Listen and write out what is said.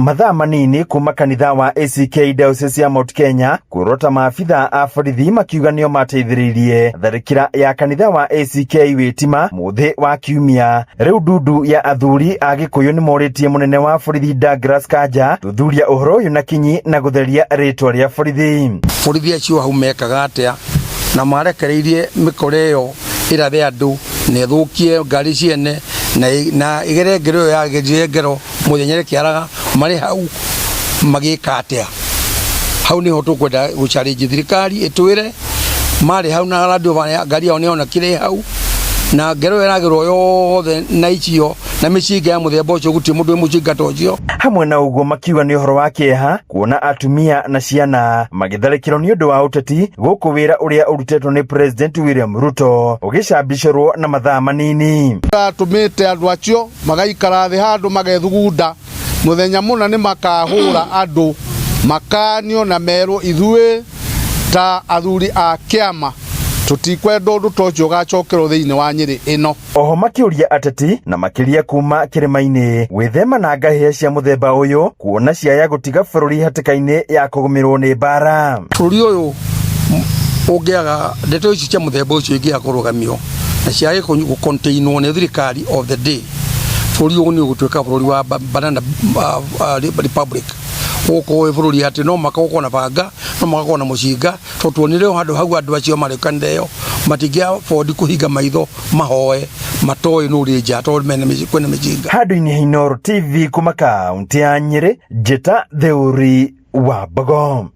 Mathaa manini kuma kanitha wa ACK Diocese ya Mount Kenya kuorota maabitha a borithi makiuga nĩo mateithĩrĩirie tharĩkĩra ya kanitha wa ACK Wĩtima mũthĩ wa kiumia. Rĩu ndundu ya athuri a Gĩkũyũ nĩmorĩtie mũnene wa borithi Douglas Kanja thuthuria ũhoro ũyũ na kinyi na gũtheria rĩtwa rĩa borithi. Borithi acio hau mekaga atĩa na marekereirie mĩkora ĩyo ĩrathe andũ na ĩthũkie ngari ciene na ĩgere ngero ĩyo yagerire ngero mũthenya ĩkĩaraga marĩ hau magĩka atĩa? Hau nĩho tũkwenda gũ challenge thirikari ĩtwĩre marĩ hau na Land Rover ngari yao nĩyonekire hau na ngero ĩyo ĩragerwo yothe na icio na mĩcinga ya mũthemba ũcio gũtirĩ mũndũ wĩ mũcinga ta ũcio. Hamwe na ũguo makiuga nĩ ũhoro wa kĩeha kuona atumia na ciana magĩtharĩkĩrwo nĩ ũndũ wa ũteti gũkũ wĩra ũrĩa ũrutĩtwo nĩ President William Ruto ũgĩcambicũrwo na mathaa manini. Atũmĩte andũ acio magaikara thĩ handũ magethugunda mũthenya mũna nĩ makahũra andũ makanio na merwo ithuĩ ta athuri a kĩama tũtikwenda ũndũ ta ũcio ũgacokerwo thĩinĩ wa Nyĩrĩ ĩno. Oho makĩũria ateti na makĩria kuma kĩrĩma-inĩ gwĩthema na ngahĩha cia mũthemba ũyũ kuona ciaya gũtiga bũrũri hatĩka-inĩ ya kũgũmĩrwo nĩ mbara. Bũrũri ũyũ ũngĩaga ndeto ici cia mũthemba ũcio ingĩaga kũrũgamio na ciage gũ-containwo nĩ thirikari of the day, bũrũri ũyũ nĩ ũgũtuĩka bũrũri wa banana republic. Ũgũkorwo wĩ bũrũri atĩ no mũhaka gũkorwo na banga, no mũhaka gũkorwo na mũcinga, tondũ tuonire o handũ hau andũ acio marĩ kanitha ĩyo matingĩ afford kũhinga maitho mahoe matoĩ nũ ũrĩ nja tondũ mena kwĩna mĩcinga. Handũ-inĩ ha Inooro TV kuma kaũntĩ ya Nyĩrĩ, Njĩta Theuri wa Mbogo.